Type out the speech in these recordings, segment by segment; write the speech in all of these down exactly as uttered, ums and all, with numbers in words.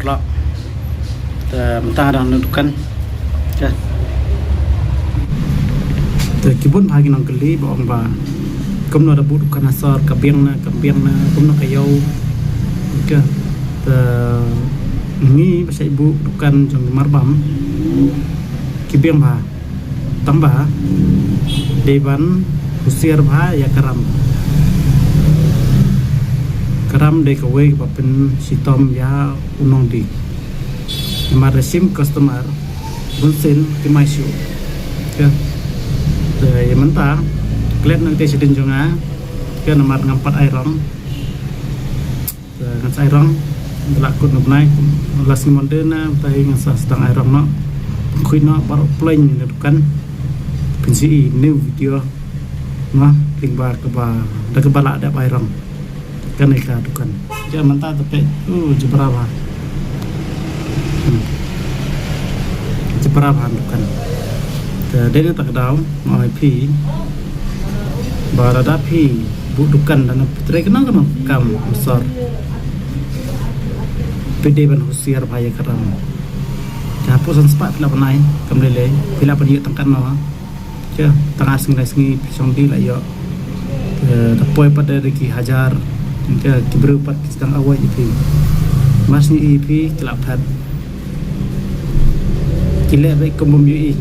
Lok. Te mynta dang na dukan. Te ki bun bha ki nongkylli ba ong ba kumno da buh dukan ha sor, ka biang ne kam biang ne, kumno ka ïew. Te ngi ba shait buh dukan jong ki marbam, ki biang bha. Tang ba dei ban husiar bha ïa ka ram. Ka ram dei kawei kaba pynshitom ïa u nongdie. Namar da shim customer bunsien ki mai shuh. Te ïa mynta klet na ka tei shadien jong nga, namar ngam pat ai rong. Ngan sa ai rong da la kut na bnai, la sngi Monday na mynta hi ngan sa sdang ai rong noh. Pynkhuid noh baroh pleng na dukan. Pynsi i new video noh, lyngba kaba da kaba la dep ai rong. Kane ka dukan. Ïa mynta te peit, uh, jubra bha. Hmm. Jubra bha dukan. Te dei na ta ka daw, ma ai phi. Ba lada phi buh dukan da na phi trei kano kano kam sor, phi dei ban husiar bha ïa ka ram. Te hapoh san spah phi lah ban ai kam lei lei, phi lah ban ïoh tang katno. Te tang ar sngi lai sngi phi shong dih lah ïoh. Te da poi pat da ki hajar. Te ki briew pat ki sdang awai ïa phi. Mar sngi ïa phi ki lah phet. Ki leh beit kum bym ïohi.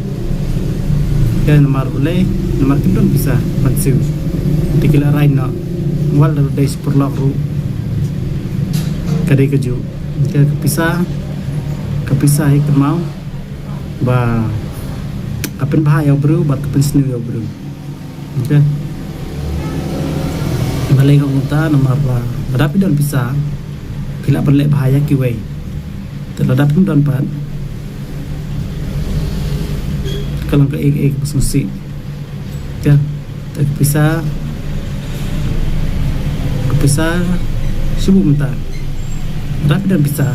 Te namar balei, namar kim don pisa ban siew. Te ki la rai noh. Wat la dei shi paralok ruh, ka dei kajuh. Te ka pisa, ka pisa hi kynmaw ba ka pynbha ïa u briew bad ka pynsniew ïa u briew. Te balei nga ong kumta, namar ba lada phi don pisa, phi lah ban leh bha ïa kiwei. Te lada phim don pat, ka long kaei kaei ba sngewsih. Te, te ka pisa, ka pisa shu buh mynta. Lada phi don pisa,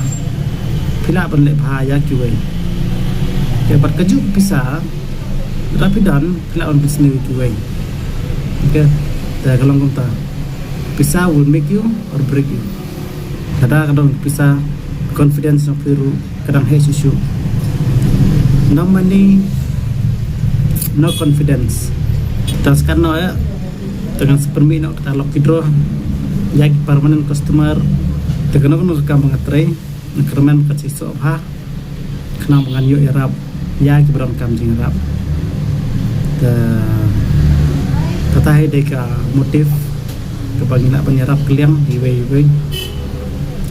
phi lah ban leh bha ïa kiwei. Te bad kajuh ka pisa, lada phi don, phi lah ban pynsniew ïa kiwei. Te, te ka long kumta. Pisa will make you or break you. Lada ka don pisa, confidence jong phi ruh ka dang heh shuh shuh. No money, no confidence. Te sa katno ïa, te ngan sa pynmih noh kata lucky draw ïa ki permanent customer. Te kano kano ka kam ba nga trei, nga kyrmen ba kan seisoh bha. Khnang ba ngan ïoh ïarap ïa kiba donkam jingïarap. Te kata hi dei ka motive kaba ngi lah ban ïarap kylliang iwei iwei.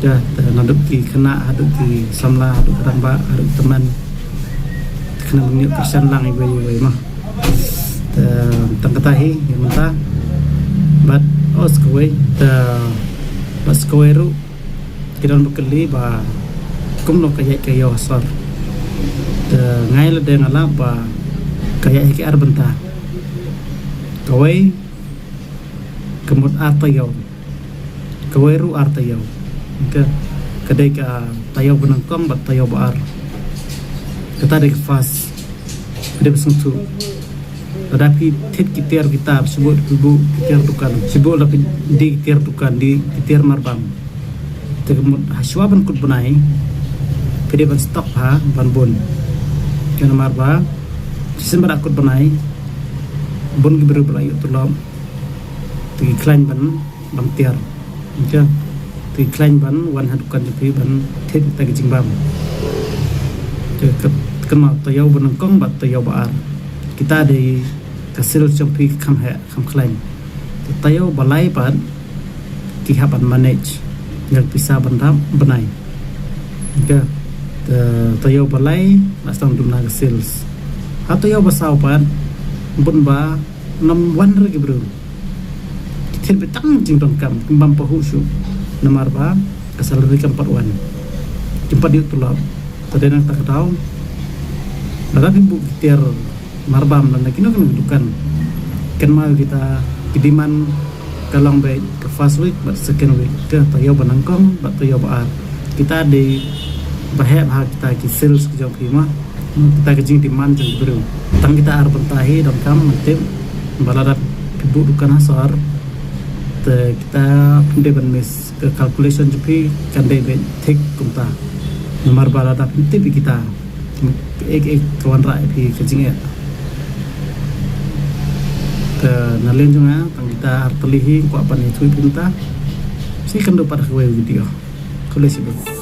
Te naduh ki khynnah haduh ki samla haduh ki rangbah haduh ki tymmen. Te khnang ba ngi ïoh kyrshan lang iwei iwei ma. Te tang kata hi ïa mynta. Bad oh sa kawei, te bad sa kawei ruh ki don ba kylli ba kumno ka ïaid ka ïew ha sor. Te nga ïa lade nga lap ba ka ïaid ha ki ar bynta. Kawei ka mut ar taïew. Kawei ruh ar taïew. Ka, ka dei ka taïew ba nyngkong bad taïew ba ar. Kata dei ka first. Ka dei ba sngewthuh. Lada phi thied ki tiar ki tar, shibun phi buh ki tiar dukan. Shibun lada phi die ki tiar dukan, die ki tiar marbam. Te ka mut hashwa ban kut bnai, phi dei ban stock bha ban bun. Ka namar ba shisien ba da kut bnai, bun ki briew ba la ïoh tulop. Te ki khlaiñ ban ban tiar. Te ki khlaiñ ban wan ha dukan jong phi ban thied kita ki jingbam. Te ka, kynmaw taïew ba nyngkong bad taïew ba ar. Kita dei ka sales jong phi kham heh, kham khlaiñ. Te taïew ba lai pat ki hap ban manage ïa ka pisa ban rap bnai. Te taïew ba lai la sdang duna ka sales. Ha taïew ba saw pat bun ba nym wan re ki briew. Ki thied beit tang jingdonkam, kim bam pahuh shuh. Namar ba ka salary kam pat wan. Kim pat ïoh tulop. Te dei na kata ka daw, lada phi buh ki tiar marbam lane kino kino ki dukan, kynmaw kita ki demand ka long beit ka first week bad second week, ka taïew ba nyngkong bad taïew ba ar. Kita dei ba heh bha kita ki sales ki jong phi ma. Kita ka jingdemand jong ki briew. Tang kita ar bynta hi donkam, nga tip ba lada phi buh dukan ha sor, te kita phim dei ban miss, ka calculation jong phi kan dei beit thik kumta. Namar ba lada phi tip ïa kita, ek ek ka wanrah ïa phi ka jingeh. Te na liang jong nga tang kita ar tylli hi kwah ban ïathuh ïa phi mynta. Sa ïakynduh pat ha kawei ka video. Khublei shibun.